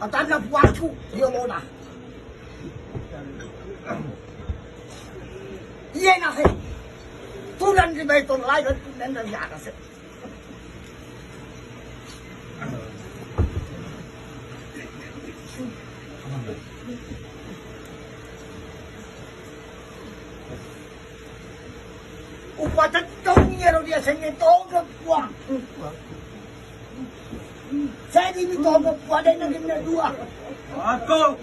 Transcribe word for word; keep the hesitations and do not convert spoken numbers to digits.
Atanna puaku, iya mona. Iya nahe. Tulang di Baitul Lail, dan dari atas. Upatettong iyaro riasengnge togeng, Puang. Seddi mi togeng, Puang, de' nagenna dua. Aku.